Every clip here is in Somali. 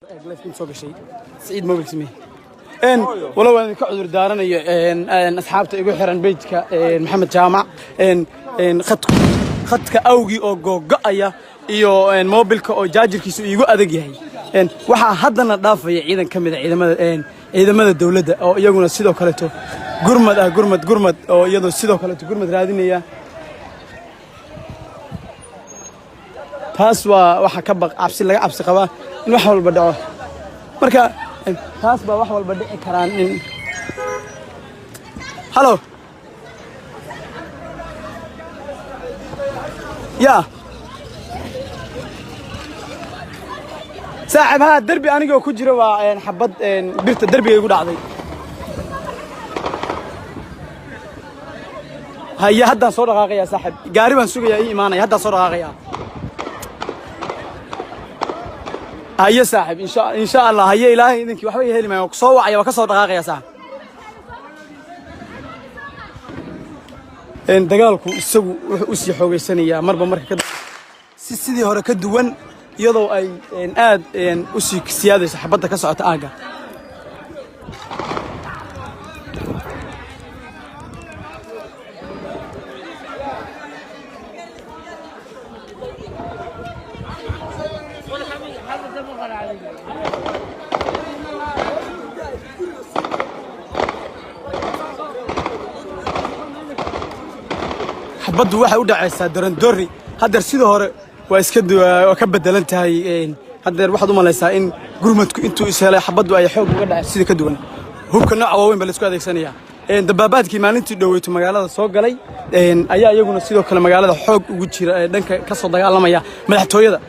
Soo gashay Saciid mobilka samee. Walow waan idinka cudur daaranayo asxaabta igu xiran page-ka Maxamed Jaamac, khadka awgii oo googo'aya iyo mobilka oo jaajarkiisu iigu adag yahay. Waxaa haddana dhaafaya ciidan ka mid a ciidamada dowladda oo iyaguna sidoo kaleeto gurmad ah, gurmad oo iyadoo sidoo kaleeto gurmad raadinaya. Taas waa waxa ka baq cabsi laga cabsi qabaa in wax walba dhaco. Marka taas baa wax walba dhici karaan in halo ya saaxib. Haa, derbi anigoo ku jira waa xabad birta derbiga igu dhacday. Haye, haddaan soo dhaqaaqaya saaxib, gaari baan sugayaa ii imaanaya, haddaan soo dhaqaaqaya. Haye saaxib, insha Allah. Haye, Ilaahay idinkii waxba heli maayo, soo wacaya, waa ka soo dhaqaaqaya saaxib. Dagaalku isagu wuxuu u sii xoogeysanayaa marba marka ka si sidii hore ka duwan, iyadoo ay aad u sii siyaadayso xabadda ka socota aagga. Xabaddu waxay u dhacaysaa darandoori. Haddeer sidii hore waa iska waa ka bedelan tahay. Haddeer waxaad u malaysaa in gurmadku intuu is helay xabaddu ay xoog uga dhacay sidii ka duwan. Hubka nooca waaweyn baa la isku adeegsanayaa. Dabaabaadkii maalintii dhoweyto magaalada soo galay ayaa iyaguna sidoo kale magaalada xoog ugu jira ee dhanka ka soo dagaalamaya madaxtooyada.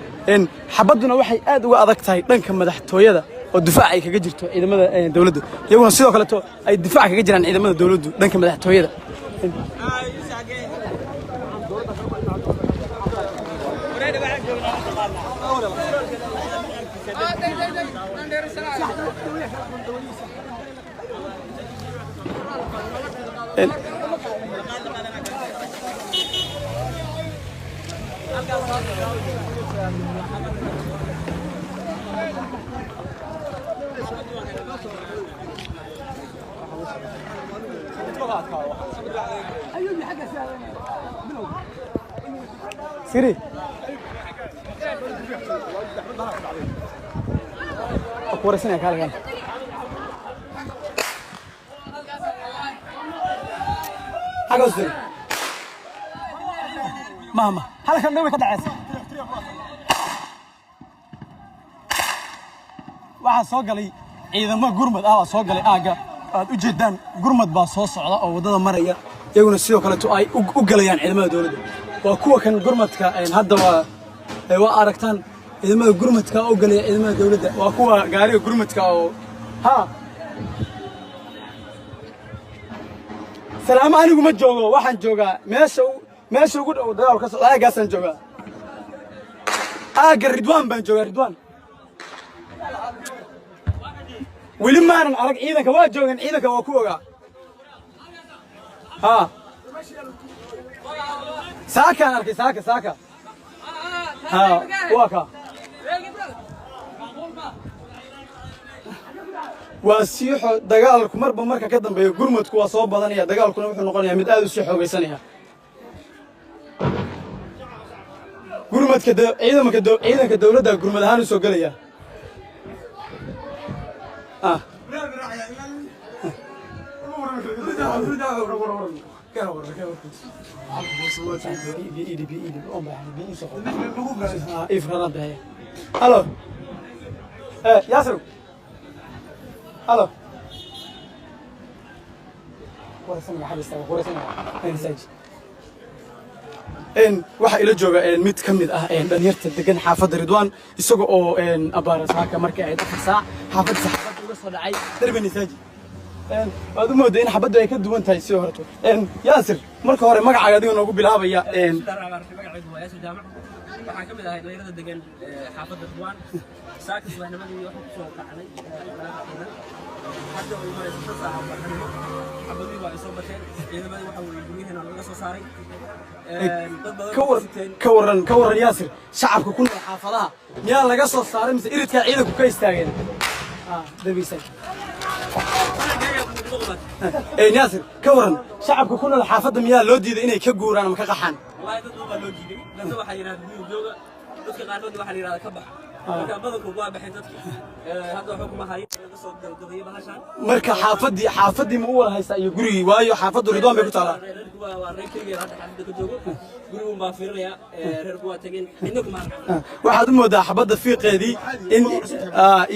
Xabadduna waxay aad uga adag tahay dhanka madaxtooyada oo difaac ay kaga jirto ciidamada dowladdu, iyaguna sidoo kaleeto ay difaac kaga jiraan ciidamada dowladdu dhanka madaxtooyada. Siri. Ku waraysanaya, kaale kaale. Xagga hoos diri. Mahma. Halkan dhow way ka dhacaysa. Waxaa soo galay ciidamo gurmad ah, waa soo galay aagga aad u jeedaan. Gurmad baa soo socda oo waddada maraya, iyaguna sidoo kaleeto ay u galayaan ciidamada dowladda. Waa kuwa kan gurmadka. Hadda waa aragtaan ciidamada gurmadka u galaya ciidamada dowladda. Waa kuwa gaariga gurmadka oo ha salaamo. Anigu ma joogo, waxaan joogaa meesha ugu dhow dagaal ka socda. Aaggaasaan joogaa, aagga Ridwaan baan joogaa. Ridwaan weli maanan arag ciidanka. Waa joogan ciidanka, waa ku ogaa. Ha, saakaan arkay, saaka saaka. Ha, waa ka waa sii dagaalku marba marka ka dambeeya gurmadku waa soo badanaya, dagaalkuna wuxuu noqonayaa mid aad u sii xoogaysanaya. Gurmadka ciidanka dowladda gurmad ahaan u soo gelaya. Ah, halo Yaasir, halo. Waxaa ila jooga mid ka mid ah dhalinyarta degan xaafadda Ridwaan, isaga oo abaara saaka markay ahayd 4 saac xaafadda saxaafadda uga soo dhacay darbi Nisaaji. Waad u moodaa in xabaddu ay ka duwan tahay sidoo horeto. Yaasir, marka hore magacaaga adiga noogu bilaabaya. Magacaygu waa Yaasir Jaamac. Waxaan ka mid ahay dhalinyarada degan xaafadda Ridwaan. Saaka subaxnimadii waxaan kusoo kacnay dhaqdhaqaaqa ciidan. Hadda way maraysa 5 saac oo subaxnimo. Xabadihii waa ay soo bateen. Ciidamadii waxa weeye guryaheena laga soo saaray. Dad badan Ka war ka waran Yaasir, shacabka ku nool xaafadaha miyaa laga soo saaray mise iridkaa ciidanku ka istaageen? Dabiisan. Yaasir, ka waran shacabka ku nool xaafadda, miyaa loo diiday inay ka guuraan ama ka qaxaan? Wallahi dad badan baa loo diiday. Dadna waxaa yidhahda guriga jooga, dadka qaarkoodna waxaa la yidhahda ka baxa. Marka badankood waa baxeen dadki. Hadda waxuu kuma hayo laga soo gabagabeeyey bahashaan. Marka xaafaddii ma u wada haystaa iyo gurigii? Waayo xaafaddu Ridwaan bay ku taalaa. Reerku waa reerkeyga hadda xaafadda ka joogo. Gurigun baa fiirinaya. Reerku waa tageen, cidna kuma arkaan. Waxaad u moodaa xabadda fiiqeedii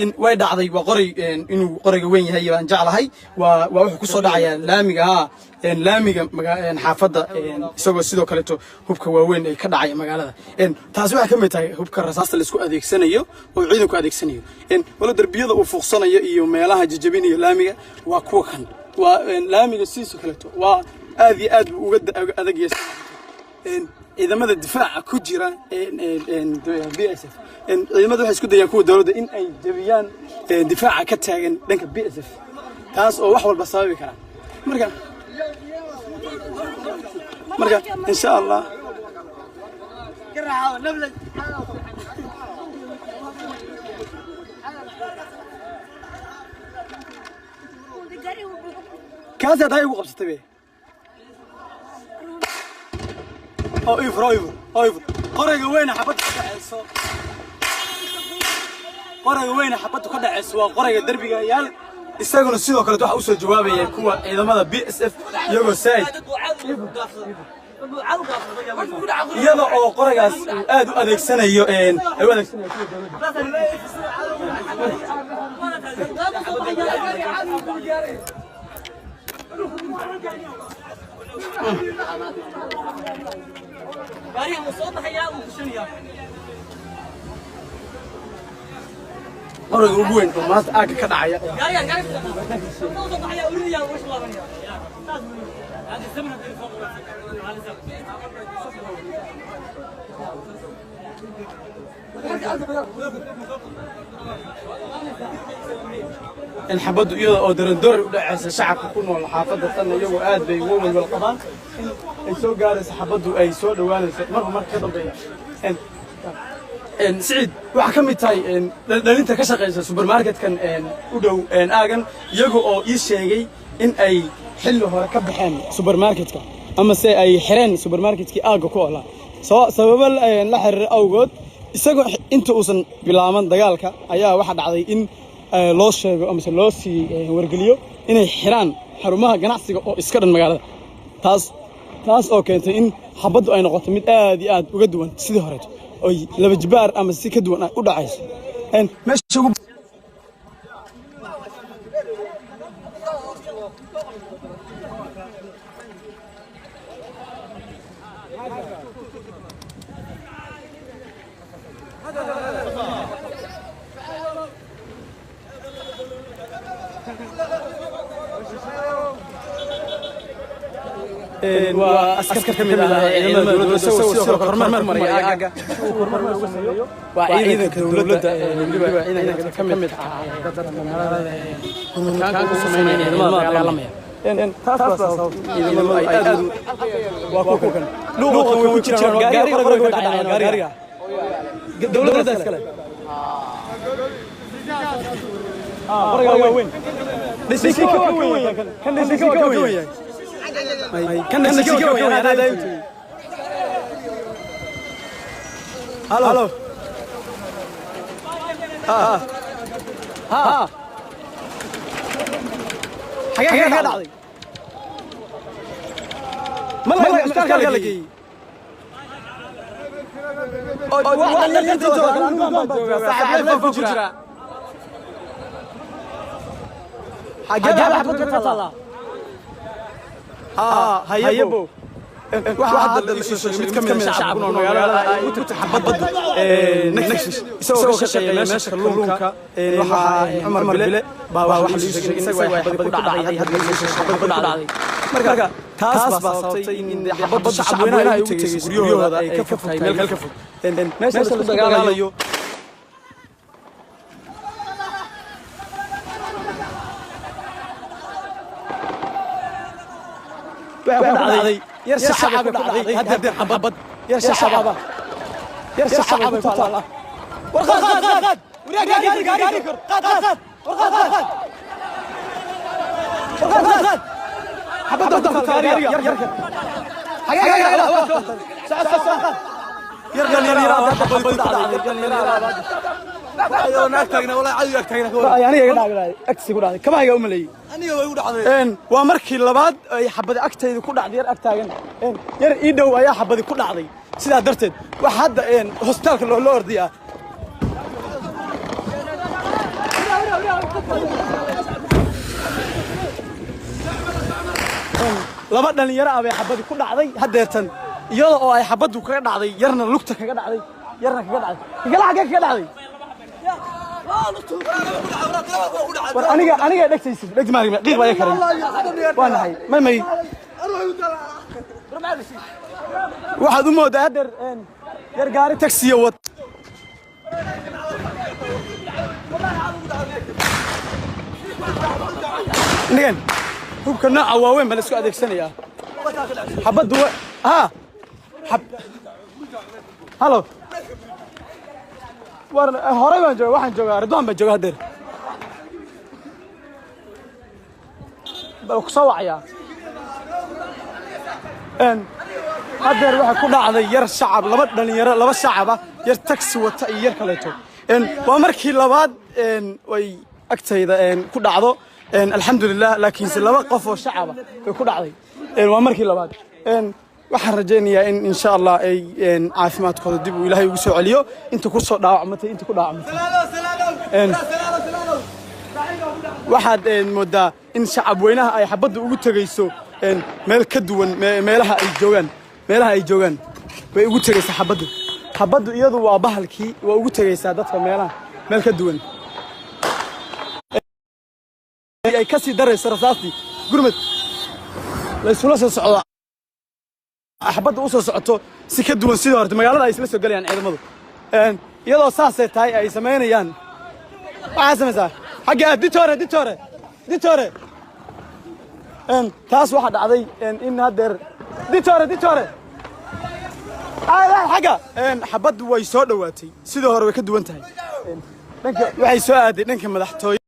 in way dhacday. Waa qoray inuu qorayga weyn yahay baan jeclahay. Waa wuxuu ku soo dhacayaa laamiga, ha, laamiga xaafadda, isagoo sidoo kaleeto hubka waaweyn ay ka dhacaya magaalada. Taasi waxay ka mid tahay hubka rasaasta la isku adeegsanayo oo ciidanku adeegsanayo, walo darbiyada uu fuuqsanayo iyo meelaha jajabinayo laamiga. Waa kuwa kan, waa laamiga sidiisoo kaleeto waa aad iyo aad buu uga adag yahay. Ciidamada difaaca ku jira BSF, ciidamada waxay isku dayaan kuwa dowladda in ay jabiyaan difaaca ka taagan dhanka BSF, taas oo wax walba sababi kara. Marka insha Allah kaasi hadda igu qabsatay be oo ifur oo ifur oo ifur. Qorayga weyna xabadda ka dhacayso, qorayga weyna xabaddu ka dhacayso waa qorayga derbiga yaal. Isaguna sidoo kale waxa usoo jawaabaya kuwa ciidamada BSF, iyagoo saaid iyada oo qoraygaas uu aad u adeegsanayo, ay u adeegsanayo kuwa dowladda. Gaarigan wuu soo baxayaa, wuu kushanayaa. Qorayga ugu weyn oo maanta aagga ka dhacaya. Gaarigan gaarigan soo baxayaa, uridaya, wuu laabanaya. Saas weeye. Hada samna telefoon. In xabaddu iyada oo darandoori u dhacaysa shacabka ku nool xaafadda tanna iyagoo aad bay ugu welwel qabaan in ay soo gaarayso xabaddu, ay soo dhowaanayso marba marka ka dambeeya. Siciid, waxaa ka mid tahay dhalinta ka shaqaysa supermarketkan u dhow aagan, iyaga oo ii sheegay in ay xilli hore ka baxeen supermarketka ama se ay xireen supermarketkii aagga ku olaa sababo la xiriira awgood. Isagoo inta uusan bilaaban dagaalka ayaa waxaa dhacday in loo sheego amase loo sii wargeliyo inay xiraan xarumaha ganacsiga oo iska dhan magaalada, taas oo keentay in xabaddu ay noqoto mid aad iyo aad uga duwan sidii horeeto, oy laba jibaar ama si ka duwan ay u dhacayso. Meesha ugu waa askar ka mid ah ciidamada dowladda, isagoo sidoo kale kormeer maraya aagga. Waa ciidanka dowladda, weliba ciidanka ka mid ah dadka magaalada gurmadkaanka ku sameynaya ciidamada dagaalamaya. Taas waa sabab ciidamadu ay aad waa kuwa kan luuqa way ku jiraan. Gaariga qoriga way ka dhacayaan, gaariga dowladda iskale. Qoriga waa weyn, dhishika waa ka weyn yahay kan, dhishika waa ka weyn yahay kan, dhishika waa ka weyn yahay. Halo, ha ha, xagee ka dhacday? Ma la isbitaalka la geeyey? Wax dhalinyarta jooga, anigu baan joogaa, saaxiib leef ku jira. Xagee baa xabad ka taallaa? Hayabo, waxaa hadda la ii soo sheegay mid ka mid ah shacabka ku nool magaalada ay u tagtay xabaddu nagshish, isagoo ka shaqeeya meesha kalluunka. Waxaa Cumar Bile baa waxa la ii soo sheegay isagoo ay xabadi ku dhacday. Hadda la ii soo sheegay xabadi ku dhacday. Marka taas baa sababtay in xabaddu shacab weynaha ay ugu tegayso guryahooda ay ka fog tahay meel ka fog meesha la isku dagaalayo. Waxay ku dhacday yar shacab ku dhacday hadda xabad yar shacaba, yar shacab ku taala. War qaad qaad qaad, wareeg gaari gaari kor, qaad qaad, war qaad qaad, war qaad qaad, xabadda ku taala yar yar yar xagee xagee, sac sac sac, yar yar yar xabad ku dhacday yar yar. Ayoo naag taagna walaa cadow ag taagna. Aniga iga dhacday, agtiisa ku dhacday, kabahayga u maleeyey. Aniga way u dhacday. Waa markii labaad ay xabadi agtayda ku dhacday, yar ag taagan, yar ii dhow ayaa xabadi ku dhacday. Sidaa darteed waxa hadda hosbitaalka loo ordayaa. Laba dhalinyaro ah bay xabadi ku dhacday haddeertan, iyada oo ay xabaddu kaga dhacday yarna lugta kaga dhacday, yarna kaga dhacday igala. Xaggee kaga dhacday? War aniga dhegtaysa dhegti maarag qiiq baa iga karay, waa naxay. May waxaad u moodaa haddeer yar gaari taxiya wad nigan. Hubka nooca waaweyn baa la isku adeegsanayaa. Xabaddu wa ha xab. Halo, war horey baan jooga, waxaan joogaa Ridwaan baan jooga haddeer, bal ku soo wacayaa. Haddeer waxaa ku dhacday yar shacab, laba dhalinyaro, laba shacaba, yar taxi wata iyo yar kaleeto. Waa markii labaad ay agtayda ku dhacdo, alxamdulilah, laakiinse laba qof oo shacaba way ku dhacday. Waa markii labaad. Waxaan rajaynayaa in insha Allah ay caafimaadkooda dib uu Ilaahay ugu soo celiyo inta ku soo dhaawacmatay, inta ku dhaawacmatay. Waxaad moodaa in shacab weynaha ay xabadda ugu tegayso meel ka duwan meelaha ay joogaan, meelaha ay joogaan way ugu tegaysaa xabaddu. Xabaddu iyadu waa bahalkii, waa ugu tegaysaa dadka meelaha meel ka duwan ay ka sii darayso rasaastii. Gurmad laysula soo socdo, xabadda u soo socoto si ka duwan sidii horta magaalada ay isla soo gelayaan ciidamadu. Iyadoo saasay tahay ay samaynayaan, waxaa samaysaa xagga ditore ditore ditore. Taas waxaa dhacday in haddeer ditore ditore xagga xabaddu way soo dhowaatay, sidii hore way ka duwan tahay. Dhanka waxay soo aaday dhanka madaxtooye,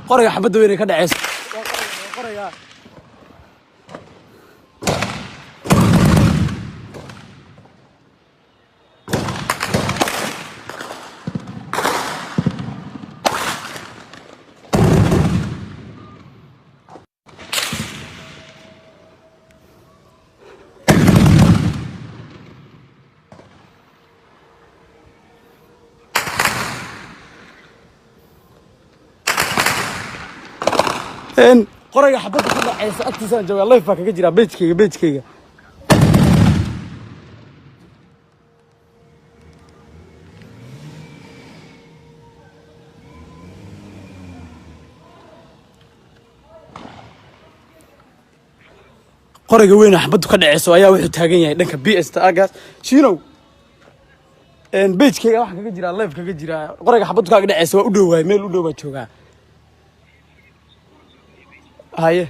qoriga xabadda weyn ay ka dhaceyso qoriga. Qorayga xabadda ku dhacaysa agtiisaan joogaa, live baa kaga jiraa page-kayga. Qorayga weyn oo xabaddu ka dhacayso ayaa wuxuu taagan yahay dhanka BS ta agaas shiinow. Page-kayga waxaan kaga jiraa live kaga jiraa. Qorayga xabaddu kaaga dhacaysa waa u dhowaay, meel u dhow baa joogaa. Haye.